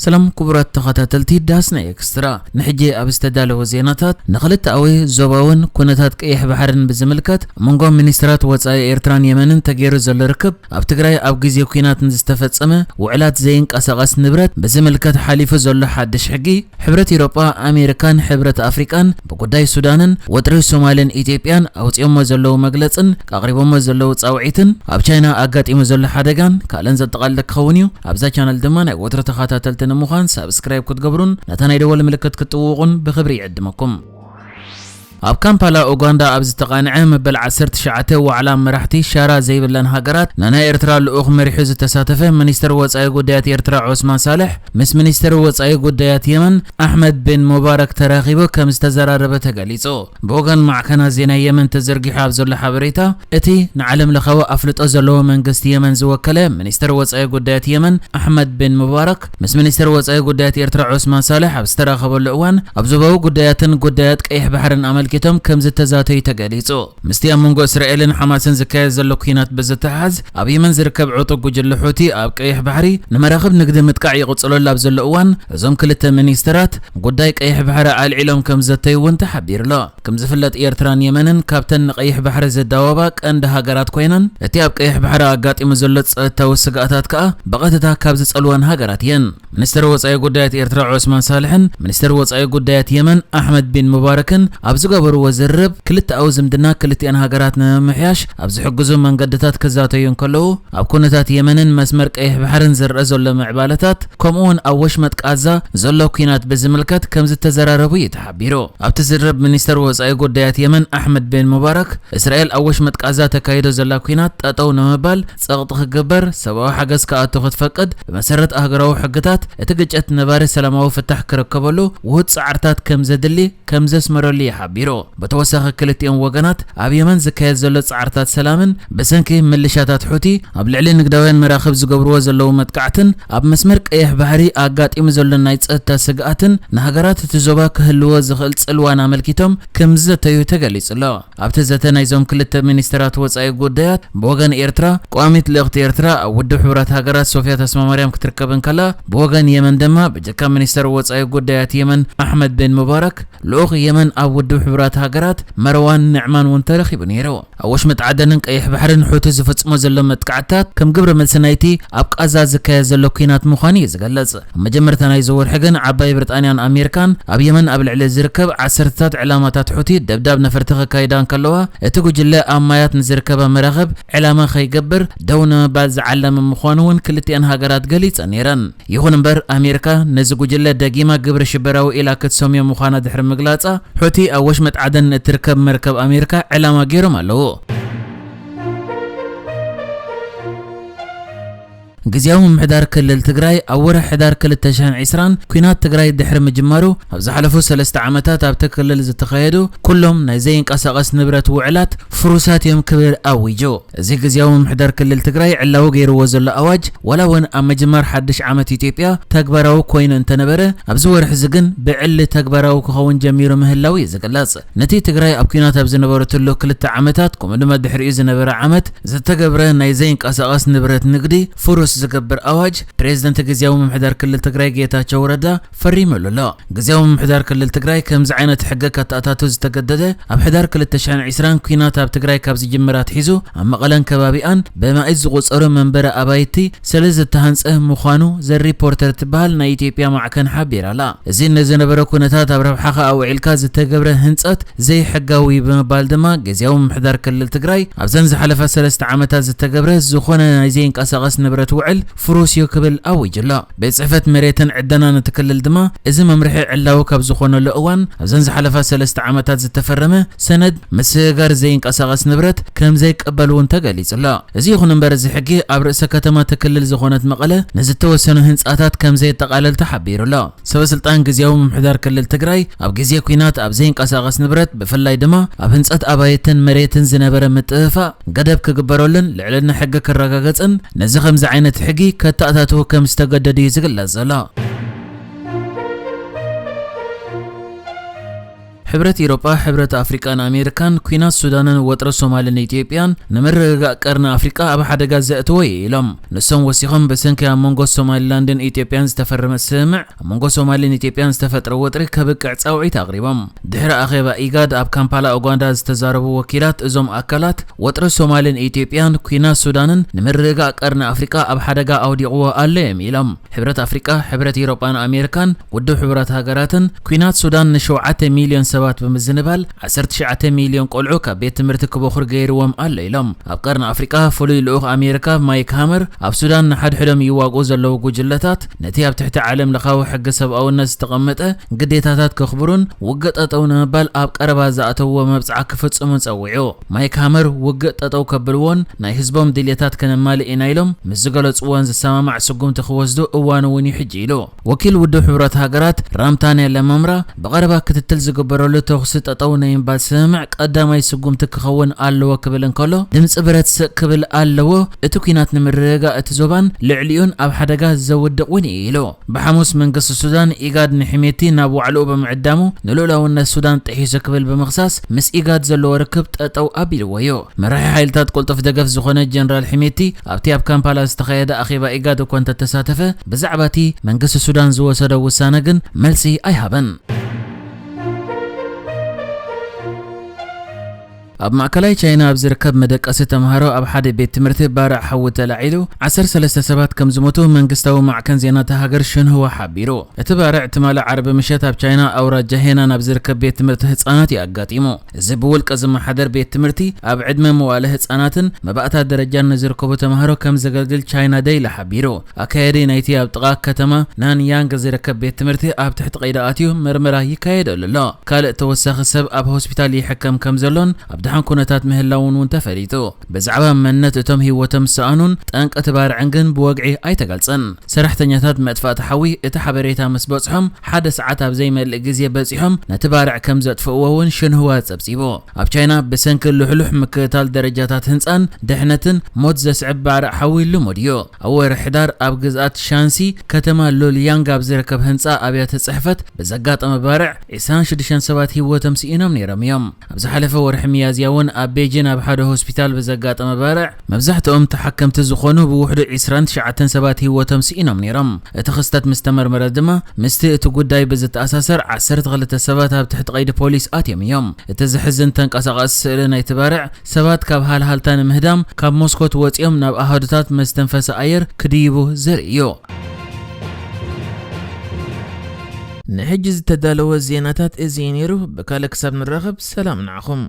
ሰላም ክቡራት ተኸታተልቲ ዳስና ኤክስትራ፣ ንሕጂ ኣብ ዝተዳለወ ዜናታት ንክልተኣዊ ዞባውን ኩነታት ቀይሕ ባሕርን ብዝምልከት ኣብ መንጎ ሚኒስትራት ወጻኢ ኤርትራን የመንን ተገይሩ ዘሎ ርክብ፣ ኣብ ትግራይ ኣብ ግዜ ኲናት ንዝተፈጸመ ውዕላት ዘይንቀሳቐስ ንብረት ብዝምልከት ሓሊፉ ዘሎ ሓድሽ ሕጊ፣ ሕብረት ኤውሮጳ፣ ኣሜሪካን ሕብረት ኣፍሪቃን ብጉዳይ ሱዳንን ወጥሪ ሶማልን ኢትዮጵያን ኣውጺኦሞ ዘለዉ መግለጽን ኣቕሪቦሞ ዘለዉ ጻውዒትን ኣብ ቻይና ኣጋጢሙ ዘሎ ሓደጋን ካልእን ዘጠቓልል ክኸውን እዩ። ኣብዛ ቻነል ድማ ናይ ወትሮ ተኸታተልቲ ንምዃን ሳብስክራይብ ክትገብሩን ነታ ናይ ደወል ምልክት ክትጥውቑን ብኽብሪ ይዕድመኩም። ኣብ ካምፓላ ኡጋንዳ ኣብ ዝተቓንዐ መበል ዓሰርተ ትሽዓተ ዋዕላ መራሕቲ ሻራ ዘይብለን ሃገራት ንናይ ኤርትራ ልኡኽ መሪሑ ዝተሳተፈ ሚኒስትር ወጻኢ ጉዳያት ኤርትራ ዑስማን ሳልሕ ምስ ሚኒስትር ወጻኢ ጉዳያት የመን ኣሕመድ ቤን ሙባረክ ተራኺቡ ከም ዝተዘራረበ ተገሊጹ። ብወገን ማዕከናት ዜና የመን ተዘርጊሑ ኣብ ዘሎ ሓበሬታ፣ እቲ ንዓለም ለኻዊ ኣፍልጦ ዘለዎ መንግስቲ የመን ዝወከለ ሚኒስትር ወጻኢ ጉዳያት የመን ኣሕመድ ቤን ሙባረክ ምስ ሚኒስትር ወጻኢ ጉዳያት ኤርትራ ዑስማን ሳልሕ ኣብ ዝተራኸበሉ እዋን ኣብ ዞባዊ ጉዳያትን ጉዳያት ቀይሕ ባሕርን ኣመልኪቶም ከም ዝተዛተዩ ተገሊጹ። ምስቲ ኣብ መንጎ እስራኤልን ሓማስን ዝካየድ ዘሎ ኲናት ብዝተሓዝ፣ ኣብ የመን ዝርከብ ዕጡብ ጉጅለ ሑቲ ኣብ ቀይሕ ባሕሪ ንመራኽብ ንግዲ ምጥቃዕ ይቕጽለሉ ኣብ ዘሎ እዋን፣ እዞም ክልተ ሚኒስትራት ጉዳይ ቀይሕ ባሕሪ ኣልዒሎም ከም ዝዘተዩ እውን ተሓቢሩ ኣሎ። ከም ዝፍለጥ፣ ኤርትራን የመንን ካብተን ንቀይሕ ባሕሪ ዝዳወባ ቀንዲ ሃገራት ኮይነን፣ እቲ ኣብ ቀይሕ ባሕሪ ኣጋጢሙ ዘሎ ጸጥታዊ ስግኣታት ከኣ ብቐጥታ ካብ ዝጸልወን ሃገራት እየን። ሚኒስትር ወጻኢ ጉዳያት ኤርትራ ዑስማን ሳልሕን ሚኒስትር ወጻኢ ጉዳያት የመን ኣሕመድ ቢን ሙባረክን ኣብ ዝገበርዎ ዝርርብ፣ ክልተኣዊ ዝምድና ክልቲኣን ሃገራት ንምምሕያሽ ኣብ ዝሕግዙ መንገድታት ክዛተዩ እንከለዉ፣ ኣብ ኩነታት የመንን መስመር ቀይሕ ባሕርን ዝረኣ ዘሎ ምዕባለታት፣ ከምኡ'ውን ኣብ ወሽመጥ ቃዛ ዘሎ ኲናት ብዝምልከት ከም ዝተዘራረቡ እዩ ተሓቢሩ። ኣብቲ ዝርርብ፣ ሚኒስተር ወጻኢ ጉዳያት የመን ኣሕመድ ቤን ሙባረክ፣ እስራኤል ኣብ ወሽመጥ ቃዛ ተካይዶ ዘላ ኲናት ጠጠው ንምባል ጸቕጢ ክግበር፣ ሰብኣዊ ሓገዝ ክኣቱ ክትፈቅድ፣ ብመሰረት ኣህጉራዊ ሕግታት እቲ ግጭት ነባሪ ሰላማዊ ፍታሕ ክርከበሉ ውሁድ ጻዕርታት ከም ዘድሊ ከም ዘስመረሉ እዩ ሓቢሩ። ብተወሳኺ፣ ክልቲኦም ወገናት ኣብ የመን ዝካየድ ዘሎ ጻዕርታት ሰላምን ብሰንኪ ምልሻታት ሑቲ ኣብ ልዕሊ ንግዳውያን መራኽብ ዝገብርዎ ዘለዉ መጥቃዕትን ኣብ መስመር ቀይሕ ባሕሪ ኣጋጢሙ ዘሎ ናይ ጸጥታ ስግኣትን ንሃገራት እቲ ዞባ ክህልዎ ዝኽእል ጽልዋን ኣመልኪቶም ከም ዝዘተዩ ተገሊጹ ኣሎ። ኣብቲ ዘተ ናይዞም ክልተ ሚኒስተራት ወጻኢ ጉዳያት፣ ብወገን ኤርትራ፣ ቀዋሚት ልእኽቲ ኤርትራ ኣብ ውድብ ሕቡራት ሃገራት ሶፍያ ተስፋማርያም ክትርከብ እንከላ፣ ብወገን የመን ድማ ብጀካ ሚኒስተር ወጻኢ ጉዳያት የመን ኣሕመድ ቤን ሙባረክ፣ ልኡኽ የመን ኣብ ውድብ ሕቡራት ሃገራት መርዋን ንዕማን እውን ተረኺቡ ነይሩ። ኣብ ወሽመጥ ዓደንን ቀይሕ ባሕርን ሑቲ ዝፍጽሞ ዘሎ መጥቃዕትታት ከም ግብረ መልሲ ናይቲ ኣብ ቃዛ ዝካየድ ዘሎ ኲናት ምዃኑ እዩ ዝገልጽ። ኣብ መጀመርታ ናይዚ ወርሒ ግን ዓባይ ብሪጣንያን ኣሜሪካን ኣብ የመን ኣብ ልዕሊ ዝርከብ ዓሰርተታት ዕላማታት ሑቲ ደብዳብ ነፈርቲ ከካይዳ እንከለዋ፣ እቲ ጉጅለ ኣብ ማያት ንዝርከባ መራኽብ ዕላማ ከይገብር ደው ንምባል ዝዓለመ ምዃኑ እውን ክልቲኣን ሃገራት ገሊጸን ነይረን። ይኹን እምበር፣ ኣሜሪካ ነዚ ጉጅለ ደጊማ ግብረ ሽበራዊ ኢላ ክትሰምዮ ምዃና ድሕሪ ምግላጻ፣ ሑቲ ኣብ ወሽመጥ ዓደን እትርከብ መርከብ ኣሜሪካ ዕላማ ገይሮም ኣለዉ። ግዝያዊ ምምሕዳር ክልል ትግራይ ኣብ ወርሒ ሕዳር ክልተ ሽሕን ዕስራን ኲናት ትግራይ ድሕሪ ምጅማሩ፣ ኣብ ዝሓለፉ ሰለስተ ዓመታት ኣብቲ ክልል ዝተኻየዱ ኩሎም ናይ ዘይንቀሳቐስ ንብረት ውዕላት ፍሩሳት እዮም ክብል ኣዊጁ። እዚ ግዝያዊ ምምሕዳር ክልል ትግራይ ዕላዊ ገይርዎ ዘሎ ኣዋጅ፣ ዋላ እውን ኣብ ምጅማር ሓድሽ ዓመት ኢትዮጵያ ተግባራዊ ኮይኑ እንተነበረ፣ ኣብዚ ወርሒ እዚ ግን ብዕሊ ተግባራዊ ክኸውን ጀሚሩ ምህላው እዩ ዝግለጽ። ነቲ ትግራይ ኣብ ኲናት ኣብ ዝነበረትሉ ክልተ ዓመታት፣ ከምኡ ድማ ድሕሪኡ ዝነበረ ዓመት ዝተገብረ ናይ ዘይንቀሳቐስ ንብረት ንግዲ ፍሩስ ዝገብር ኣዋጅ፣ ፕሬዝደንት ግዝያዊ ምምሕዳር ክልል ትግራይ ጌታቸው ረዳ ፈሪሙሉ ኣሎ። ግዝያዊ ምምሕዳር ክልል ትግራይ ከምዚ ዓይነት ሕገ ከተኣታቱ ዝተገደደ፣ ኣብ ሕዳር ክልተ ሽሕን ዕስራን ኲናት ኣብ ትግራይ ካብ ዝጅምር ኣትሒዙ፣ ኣብ መቐለን ከባቢኣን ብማኢት ዝቑጸሩ መንበሪ ኣባይቲ ስለ ዝተሃንጸ ምዃኑ ዘ ሪፖርተር ትበሃል ናይ ኢትዮጵያ ማዕከን ሓቢራ ኣላ። እዚ ንዝነበረ ኩነታት ኣብ ረብሓኻ ኣውዒልካ ዝተገብረ ህንጸት ዘይሕጋዊ ብምባል ድማ፣ ግዝያዊ ምምሕዳር ክልል ትግራይ ኣብዘን ዝሓለፋ ሰለስተ ዓመታት ዝተገብረ ዝኾነ ናይ ዘይንቀሳቐስ ንብረት ውዕል ፍሩስ እዩ ክብል ኣዊጁ ኣሎ። ቤት ጽሕፈት መሬትን ዕደናን እቲ ክልል ድማ፣ እዚ መምርሒ ዕላዊ ካብ ዝኾነሉ እዋን ኣብዘን ዝሓለፋ ሰለስተ ዓመታት ዝተፈረመ ሰነድ ምስግጋር ዘይንቀሳቐስ ንብረት ከም ዘይቀበል እውን ተገሊጹ ኣሎ። እዚ ይኹን እምበር፣ እዚ ሕጊ ኣብ ርእሰ ከተማ እቲ ክልል ዝኾነት መቐለ ንዝተወሰኑ ህንጻታት ከም ዘየጠቓልል ተሓቢሩ ኣሎ። ሰበ ስልጣን ግዝያዊ ምምሕዳር ክልል ትግራይ፣ ኣብ ግዜ ኲናት ኣብ ዘይንቀሳቐስ ንብረት፣ ብፍላይ ድማ ኣብ ህንጸት ኣባይትን መሬትን ዝነበረ ምጥፍፋእ ገደብ ክግበረሉን ልዕልና ሕጊ ክረጋገጽን፣ ነዚ ከምዚ ዓይነት ሕጊ ከተኣታትዉ ከም ዝተገደዱ እዩ ዝግለጽ ዘሎ። ሕብረት ኢሮጳ፣ ሕብረት ኣፍሪቃን ኣሜሪካን ኲናት ሱዳንን ወጥሪ ሶማልን ኢትዮጵያን ንምርግጋእ ቀርኒ ኣፍሪቃ ኣብ ሓደጋ ዘእትዎ እዩ ኢሎም። ንሶም ወሲኾም ብሰንኪ ኣብ መንጎ ሶማሊላንድን ኢትዮጵያን ዝተፈረመ ስምምዕ ኣብ መንጎ ሶማልን ኢትዮጵያን ዝተፈጥረ ወጥሪ ከብቅዕ ጻውዒት ኣቕሪቦም። ድሕሪ ኣኼባ ኢጋድ ኣብ ካምፓላ ኡጋንዳ ዝተዛረቡ ወኪላት እዞም ኣካላት፣ ወጥሪ ሶማልን ኢትዮጵያን ኲናት ሱዳንን ንምርግጋእ ቀርኒ ኣፍሪቃ ኣብ ሓደጋ ኣውዲቕዎ ኣሎ እዮም ኢሎም። ሕብረት ኣፍሪቃ፣ ሕብረት ኢሮጳን ኣሜሪካን ውድብ ሕቡራት ሃገራትን ኲናት ሱዳን ንሸውዓተ ሚልዮን ሰባት ብምዝንባል ዓሰርተ ትሽዓተ ሚልዮን ቆልዑ ካብ ቤት ትምህርቲ ክበኹር ገይርዎም ኣሎ ኢሎም። ኣብ ቀርኒ ኣፍሪቃ ፍሉይ ልኡኽ ኣሜሪካ ማይክ ሃመር ኣብ ሱዳን ንሓድሕዶም ይዋግኡ ዘለዉ ጉጅለታት ነቲ ኣብ ትሕቲ ዓለም ለኻዊ ሕጊ ሰብኣውነት ዝተቐመጠ ግዴታታት ከኽብሩን ውግእ ጠጠው ንምባል ኣብ ቀረባ ዝኣተውዎ መብጽዓ ክፍጽሙን ጸዊዑ። ማይክ ሃመር ውግእ ጠጠው ከብልዎን ናይ ህዝቦም ድልየታት ከነማልእ ኢና ኢሎም ምስ ዝገለጽዎን ዝሰማማዕ ስጉምቲ ክወስዱ እዋኑ እውን እዩ ሕጂ ኢሉ። ወኪል ውድብ ሕቡራት ሃገራት ራምታንያ ለማምራ ብቐረባ ክትትል ዝግበረሉ ተኹሲ ጠጠው ናይ ምባል ስምምዕ ቀዳማይ ስጉምቲ ክኸውን ኣለዎ ክብል እንከሎ፣ ድምፂ ብረት ስቕ ክብል ኣለዎ። እቲ ኲናት ንምርግጋእ እቲ ዞባን ልዕሊኡን ኣብ ሓደጋ ዘውድቕ እውን እዩ ኢሉ። ብሓሙስ መንግስቲ ሱዳን ኢጋድ ንሕሜቲ ናብ ዋዕልኡ ብምዕዳሙ ንልኡላውነት ሱዳን ጥሒሱ ክብል ብምኽሳስ ምስ ኢጋድ ዘለዎ ርክብ ጠጠው ኣቢልዎ እዩ። መራሒ ሓይልታት ቅልጡፍ ደገፍ ዝኾነ ጀነራል ሕሜቲ ኣብቲ ኣብ ካምፓላ ዝተኻየደ ኣኼባ ኢጋድ እኳ እንተተሳተፈ፣ ብዛዕባ እቲ መንግስቲ ሱዳን ዝወሰዶ ውሳነ ግን መልሲ ኣይሃበን። ኣብ ማእከላይ ቻይና ኣብ ዝርከብ መደቀሲ ተምሃሮ ኣብ ሓደ ቤት ትምህርቲ ባርዕ ሓዊ ተላዒሉ ዓሰርተ ሰለስተ ሰባት ከም ዝሞቱ መንግስታዊ ማዕከን ዜና እታ ሃገር ሽንህዋ ሓቢሩ። እቲ ባርዕ ትማሊ ዓርቢ ምሸት ኣብ ቻይና ኣውራጃ ሄናን ኣብ ዝርከብ ቤት ትምህርቲ ህጻናት እዩ ኣጋጢሙ። እዚ ብውልቂ ዝመሓደር ቤት ትምህርቲ ኣብ ዕድመ መዋእለ ህጻናትን መባእታ ደረጃን ንዝርከቡ ተምሃሮ ከም ዘገልግል ቻይና ዴይሊ ሓቢሩ። ኣካያዲ ናይቲ ኣብ ጥቓ ከተማ ናንያንግ ዝርከብ ቤት ትምህርቲ ኣብ ትሕቲ ቀይዲ ኣትዩ ምርመራ ይካየደሉ ኣሎ። ካልእ ተወሳኺ ሰብ ኣብ ሆስፒታል ይሕከም ከም ዘሎን ኣብ ደሓን ኩነታት ምህላውን እውን ተፈሊጡ። ብዛዕባ መንነት እቶም ህይወቶም ዝሰኣኑን ጠንቂ እቲ ባርዕን ግን ብወግዒ ኣይተገልጸን። ሰራሕተኛታት መጥፋእቲ ሓዊ እቲ ሓበሬታ ምስ በጽሖም ሓደ ሰዓት ኣብ ዘይመልእ ግዜ በጺሖም ነቲ ባርዕ ከም ዘጥፍእዎ እውን ሽንህዋ ጸብጺቡ። ኣብ ቻይና ብሰንኪ ልሕሉሕ ምክትታል ደረጃታት ህንጻን ድሕነትን ሞት ዘስዕብ ባርዕ ሓዊ ልሙድ እዩ። ኣብ ወርሒ ሕዳር ኣብ ግዝኣት ሻንሲ ከተማ ሉልያንግ ኣብ ዝርከብ ህንጻ ኣብያተ ጽሕፈት ብዘጋጠመ ባርዕ ዕስራን ሽዱሽተን ሰባት ህይወቶም ስኢኖም ነይሮም እዮም። ኣብ ዝሓለፈ ወርሒ ሚያዝያ እውን ኣብ ቤጂን ኣብ ሓደ ሆስፒታል ብዘጋጠመ ባርዕ መብዛሕትኦም ተሓከምቲ ዝኾኑ ብውሕዱ ዕስራን ትሽዓተን ሰባት ህይወቶም ስኢኖም ነይሮም። እቲ ክስተት ምስ ተመርመረ ድማ ምስቲ እቲ ጉዳይ ብዝተኣሳሰር ዓሰርተ ክልተ ሰባት ኣብ ትሕቲ ቀይዲ ፖሊስ ኣትዮም እዮም። እቲ ዘሕዝን ተንቀሳቓሲ ስእሊ ናይቲ ባርዕ ሰባት ካብ ሃልሃልታ ንምህዳም ካብ መስኮት ወጺኦም ናብ ኣሃዱታት መስተንፈሲ ኣየር ክድይቡ ዘርኢ እዩ። ንሕጂ ዝተዳለወ ዜናታት እዚ እዩ ነይሩ። ብካልእ ክሳብ ንራኸብ ሰላም ንዓኹም።